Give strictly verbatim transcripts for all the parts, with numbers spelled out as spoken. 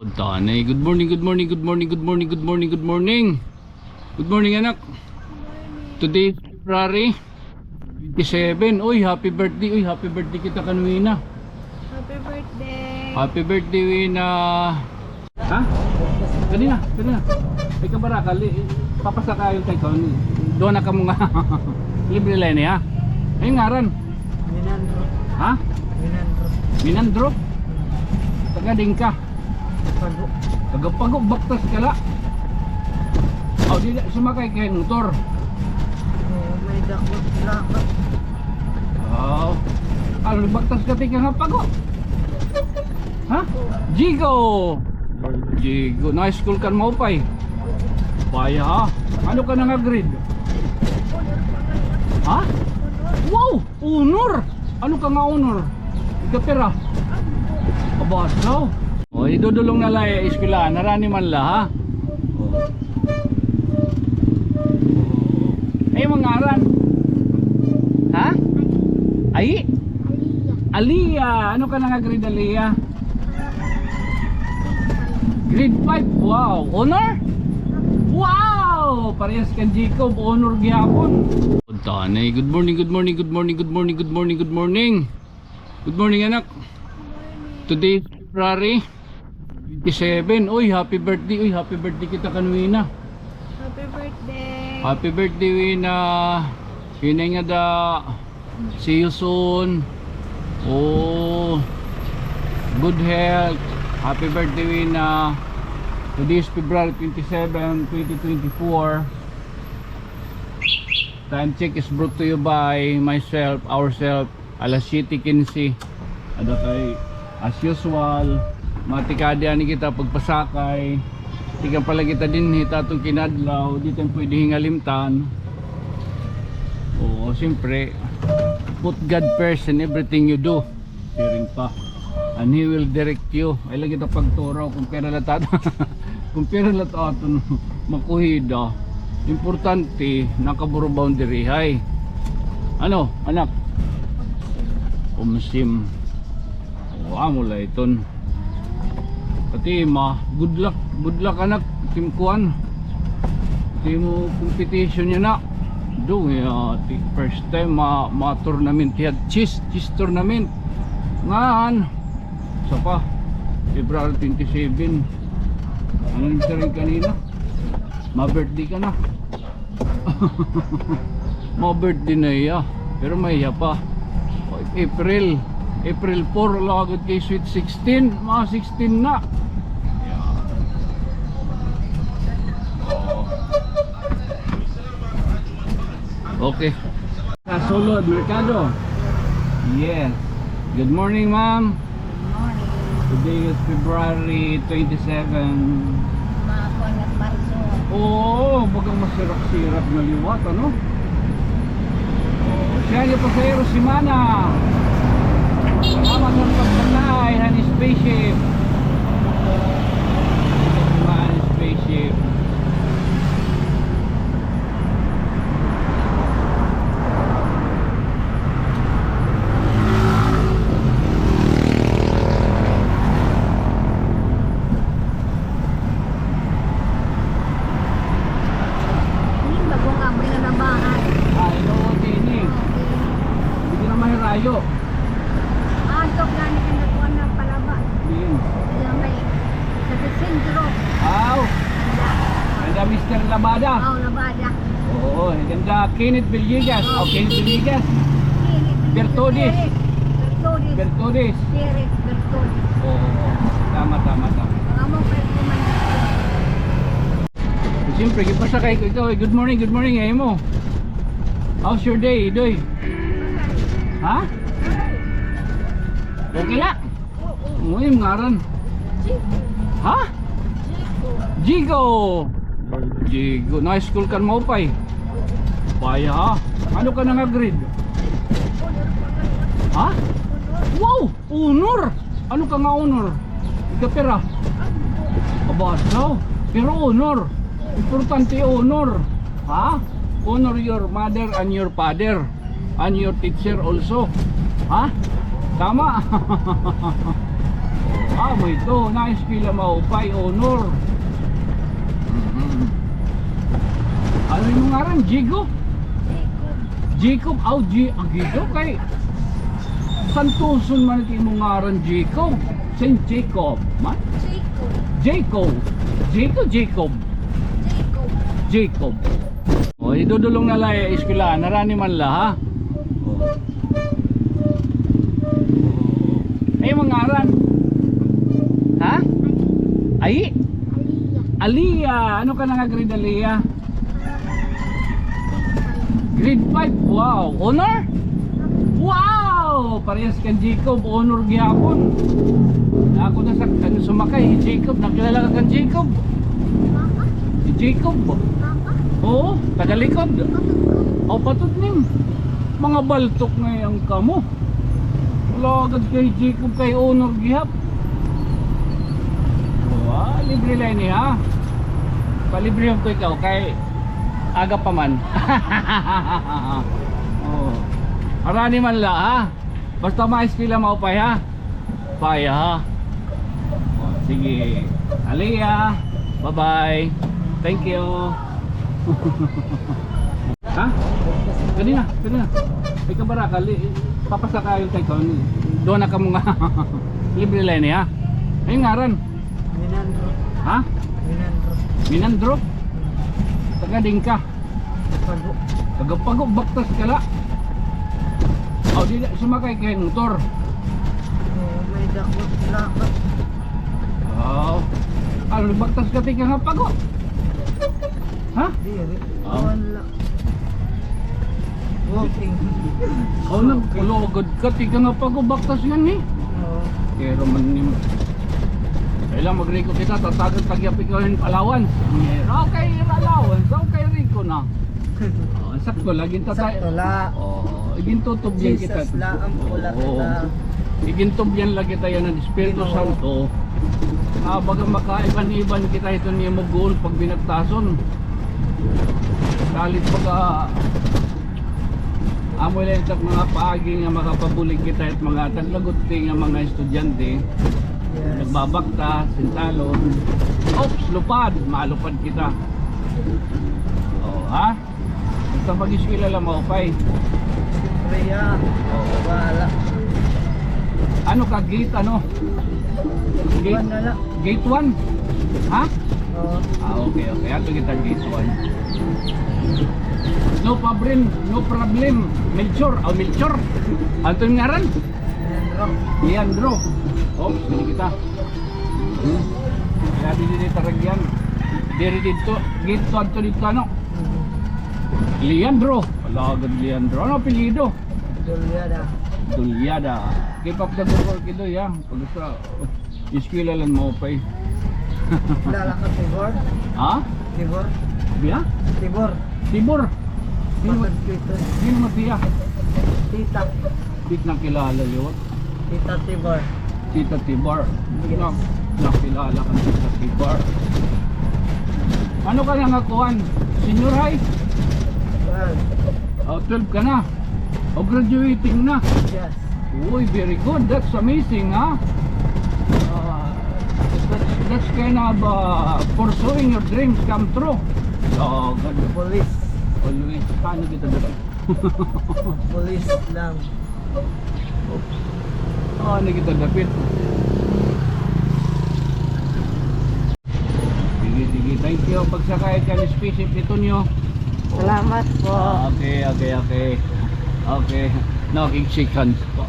Tanay, good morning, good morning, good morning, good morning, good morning, good morning. Good morning, anak. Today, February twenty-seven. Uy, happy birthday. Uy, happy birthday kita kan Wina. Happy birthday. Happy birthday, Wina. Ha? Kanina, kanina. Ay, kabarakal, eh, papasakayon kay kon duha na kamo nga. Libre la ini, ha? Ay, ngaran? Minandro. Ha? Minandro. Minandro? Taga diin ka? Pago. Taga Pago, baktas ka la. Aw, di na sumakay kay motor. Oo, may dakot, dakot. Aw. Ano, baktas ka tikang ha Pago? Ha? Jigo. Jigo. Na-school kan maupay? Upaya, ha? Ano ka na nga grade? Ha? Wow! Honor! Ano ka nga honor? Ikapira? Aba, no? O, idudulong na la, eh, eskwelahan. Harani man la, ha? O. Ay, mga aran. Ha? Ay? Aliyah. Ano ka na nga grade, Aliyah? Grade five. Wow. Honor? Wow! Parehas kan Jacob, honor gihapon. Tanay. Good morning, good morning, good morning, good morning, good morning, good morning. Good morning, anak. Today, February twenty-seven. Uy, happy birthday. Uy, happy birthday kita kan Wina. Happy birthday. Happy birthday, Wina. Hinay nga da. See you soon. Oh, good health. Happy birthday, Wina. Today is February twenty-seven, twenty twenty-four. Time check is brought to you by myself, ourselves, alas siyete quince. Ada kay, as usual, matikadi ani kita pagpasakay. Tikang pa la kita dinhi, ta aton kinadlaw, di ta pwede hingalimtan. Oo, siyempre, put God first in everything you do. Siring pa. And He will direct you. Ay lagi ta pagturo kung pira la ta, kung pira la ta aton makuhida. Importante, nakaburubaw diri hay. Ano, anak? Umsim. O, amo la iton. Pati ma, good luck, good luck, anak. Tim kuan. Tim competition niya na. Do, ya, ti first time ma, ma tournament hiya. Chess, chess tournament. Ngan, sa pa, February twenty-seven. Ano yung siring kanina? Ma-birthday ka na. Ma-birthday na hiya. Pero mahiya pa. April. April four, lagad kay sweet sixteen. Mga sixteen na. Okay. Sa sulod, merkado. Yes. Good morning, ma'am. Morning. Today is February twenty-seven. Mahapon at Marso. Oo, bagang masirak-sirak nga liwat, ano? Oo, siya niyo pasahero, si Mana. Salamat sa pagsanay, han spaceship. Han spaceship. Ini, bago nga abri nga labahan. Ah, ito, okay, ini. Hindi na mahirayo. Ah, ito, gani ka na kuha na palaba. Diin? Ayan, may Sa San Isidro. Aw. Handa Mister Labada. Aw, Labada. Oo, handa Kenneth Villegas. Aw, Kenneth Villegas. Kenneth Bertodis. Bertodis. Bertodis. Derek Bertodis. Oo, oo. Tama, tama, tama. Mga mo, pwede naman. Siyempre, gipasakay ko ikaw, eh. Good morning, good morning, eh, mo. How's your day, Doy? Ha? Okay la? Ano im ngaran? Ha? Jigo. Jigo. Na-school kan maupay? Upaya, ha? Ano ka na nga grade? Ha? Wow! Honor! Ano ka nga honor? Ikapira? Aba, daw. Pero honor. Importante honor. Ha? Honor your mother and your father. And your teacher also. Ha? Tama. Ah, may ito, na-eskwela maupay, honor. Mhm. Ano imo ngaran? Jigo? Jacob. Jacob, aw, Ji-, ang Jigo kay Santuson man it imo ngaran, Jacob. Saint Jacob man? Jacob. Jacob. Jacob, Jacob. Jacob. Jacob. O, idudulong na la, eh, eskwelahan. Harani man la, ha? O. Ay, mga ngaran. Ha? Ay? Aliyah. Aliyah. Ano ka na nga grade, Aliyah? Grade five. Wow. Honor? Wow! Parehas kan Jacob, honor gihapon. Ako na sa, ano, sumakay, si Jacob. Nakilala ka kan Jacob? Si Jacob. Oo, taga likod. O, patud nim. Mga baltok ngay-an kamo. Wala agad kay Jacob kay honor gihap. O, ah, libre la ini, ha? Palibre ko ikaw kay aga pa man. O. Harani man la, ha? Basta maeskwela, maupay, ha? Paya, ha? O, sige. Aliyah. Bye-bye. Thank you. Ha? Kanina, kanina. Ikaw, Barakal, eh, papasakayon ta ikaw. Duha na kamo nga. Libre la ini, ha? Ay, ngaran? Minandro. Ha? Minandro. Minandro? Taga diin ka? Pago. Taga Pago, baktas ka la. O, di na sumakay kay motor. O, may dako, dapat. O. Ano, baktas ka tikang ha Pago? Ha? Diri. Ah. Kuan la. Walking. O, nagpulugod ka, tikang ha Pago, baktas ngani, eh. Oo. Pero man ni, kailan mag-Rico kita, tatagan ta gihap ikaw hin allowance. Okay, allowance. Okay, Rico na. O, sakto la, gintatay. Sakto la. O, igintutubyan kita. Jesus la, ampo la kita. Igintubyan la kita yana han Espiritu Santo. Nga baga makaiban-iban kita hiton imo goal pagbinaktason. Salit baga amo la it mga paagi nga makapabulig kita hit mga taglaguti nga mga estudyante. Yes. Nagbabaktas, sintalon. Oops, lupad. Malupad kita. O, ha? Basta mag-eskwela la, maupay. Siyempre, ah. Oo. Wala. Ano ka, gate, ano? Gate, One na la. Gate one? Ha? Oo. Ah, okay, okay. Ato kita gate one. No problem, no problem. Melchor, o, Melchor. Ano it ngaran? Leandro. Leandro. Oops, diri kita. Hmm. Kay diri, diri taragyan. Diri didto. Didto, adto didto, ano? Leandro. Wala agad Leandro. Ano apelyido? Dulyada. Dulyada. Keep up the good work, Idoy, ha? Pag sa eskwela la, maupay. Kilala ka Tibor? Ha? Tibor? Biya? Tibor. Tibor? Sino? Patod ko ito. Sino man siya? Tita. Di ko na kilala liwat. Tita Tibor. Tita Tibor. Yes. Na, nakilala ka Tita Tibor. Ano ka na nga kuan? Senior high? Twelve. O, twelve ka na. O, graduating na. Yes. Uy, very good. That's amazing, ha? Ah, that's, that's kind of, uh, pursuing your dreams come true. So, good. Police. Always. Paano kita dapit? Police lang. Oops. Paano kita dapit? Sige, sige. Thank you. Pagsakay ka ni Spaceship Netunio. Salamat po. Ah, okay, okay, okay. Okay. Nakig-shake hands po.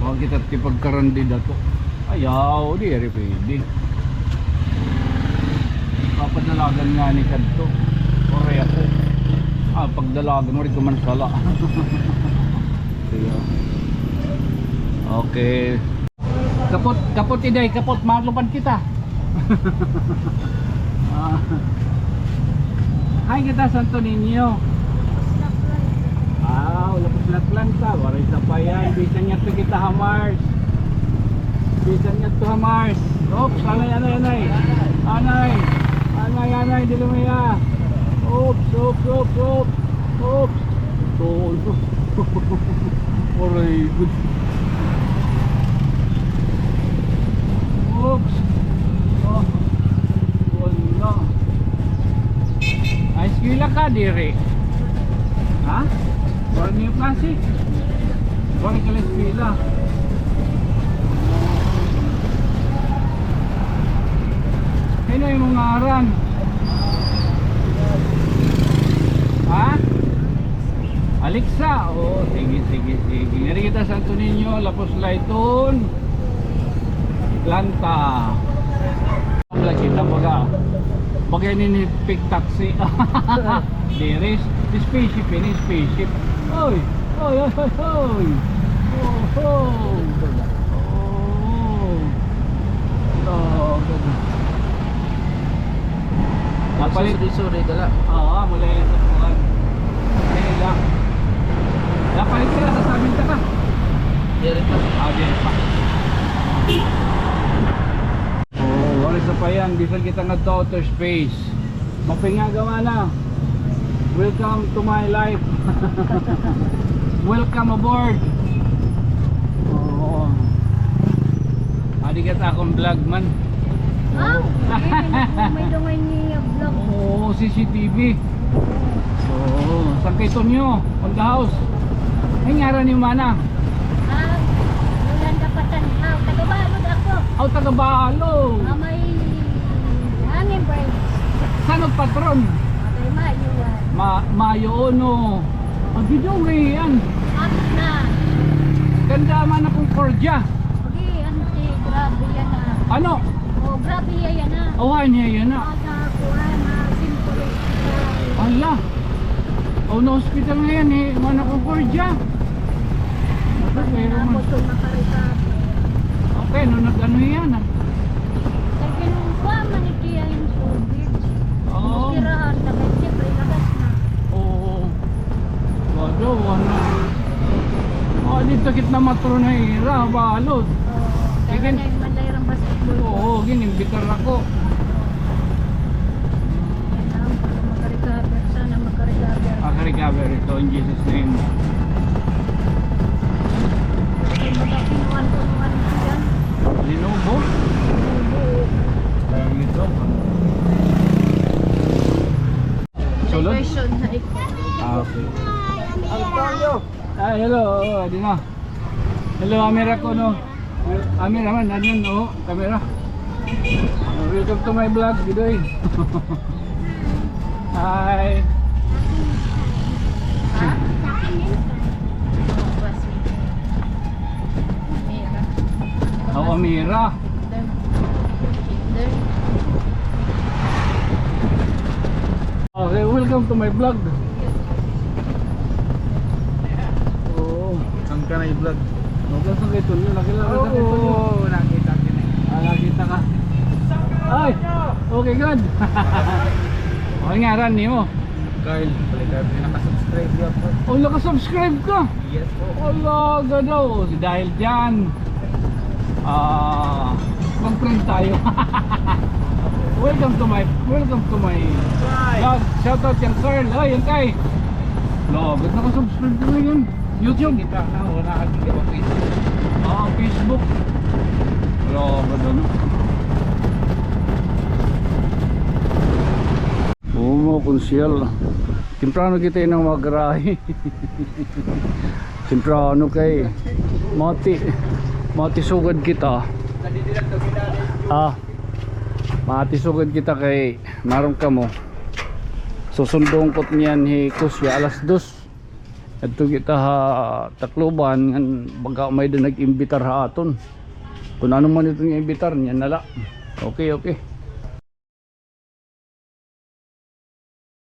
Kuan kita ti pagkarandi dato. Ayaw, diri pwede. Papadalagan ngani kadto. Oray ako. Ah, pagdalagan, waray ko man sala. Kaya, okay. Kapot, kapot, Iday, kapot, malupad kita. Ah. Hi kita, Santo Niño. Ah, wala pa sila planta. Waray sapayan. Bisan ngadto kita ha Mars. Bisan ngadto ha Mars. Oops, anay, anay, anay. Anay. Anay, anay, dili maya. Oops, oops, oops, oops. Oops. Tuon ko. Aray, good. Diri. Ha? Waray niyo klase? Waray ka eskwela? Ano imo ngaran? Ha? Alexa? Oo, sige, sige, sige. Ngari kita Santo Niño, lapos la iton Atlanta. Wala kita, baga, baga ini ni Pick Taxi. Diri, spaceship ini, spaceship. Oy, oy, oy, oy, oy. Oho. Oh. Oh, ganda. Napalit. Sorry, sorry, dala. Oo, mula yan sa kuwan. Ayun lang. Napalit sila sa Sabinta ka. Diri pa. Ah, diri pa. Oh, waray sa payan, bisan kita ngadto outer space. Mapinga gama na. Welcome to my life. Welcome aboard. Oo. Adi ka ta akon vlog man. Ah, okay. May dungay niya vlog. Oo, C C T V. Oo, San Kay Tonyo, on the house. Ay, ngaran ni Mana? Ah, Yolanda Patanhaw. Taga Balod ako. Aw, taga Balod. Ah, may hangin break. Saan ang patron? Kay Mayo yan. Ma-, Mayo, no. Ang bidong eh, yan. At na. Ganda man akong kordya. Okay, ano, eh, grabe yan, ah. Ano? Oh, grabe yan, ah. Awan niya yan, ah. Mga kuha na, simple. Ala. Oh, na hospital na yan, eh. Mana ko kordya. Pero man. Abot ko makarikado. Okay, no, nag-ano yan, ah. Kay kinuha man ni Kia yung COVID. Oo. Tirahan na, kay siyempre, lagas na. Oo. Wala, wala. Ah, dito kita matro na ira, Balod. Oo. Sige. Kaya na yung manday rang basketball. Oo, ginimbitar ako. Kailangan ko na makarecover. Sana makarecover. Makarecover ito in Jesus' name. Kasi baga kinuha ko ng ano ko yan. Lenovo? Lenovo. Lenovo. Sulod? Diversion na ito. Ah, okay. Antonio. Ah, hello. Oo, adi na. Hello, Amira ko, no? Amira man, ano yun, no? Camera. Welcome to my vlog, Bidoy. Hi. Aw, Amira. Okay, welcome to my vlog. Oo. Ang kanay vlog. Huwag lang sa kay Tonyo. Nakilala sa kay Tonyo. Oo, nakita ko na. Ah, nakita ka. Ay! Okay, good. Ano ngaran nimo? Carl, balikan mo, nakasubscribe niya po. Oh, nakasubscribe ka? Yes po. Ala, gadaw. Dahil dyan, ah, mag-friend tayo. Welcome to my, welcome to my vlog. Shout out kay Carl. Ay, yan kay. Ala, ba't nakasubscribe ka ngayon? YouTube. Kita na, wala ka dito sa Facebook. Ah, Facebook. Ala, gadaw. Oo, mga konsehal. Temprano kita ini magarahi. Temprano kay mati-, matisugad kita. Ah, matisugad kita kay maaram kamo. Susundon ko niyan hi Kusya alas dos. Adto kita ha Tacloban, ngan baga may-ada nag-imbitar ha aton. Kun ano man iton imbitar, niyan na la. Okay, okay.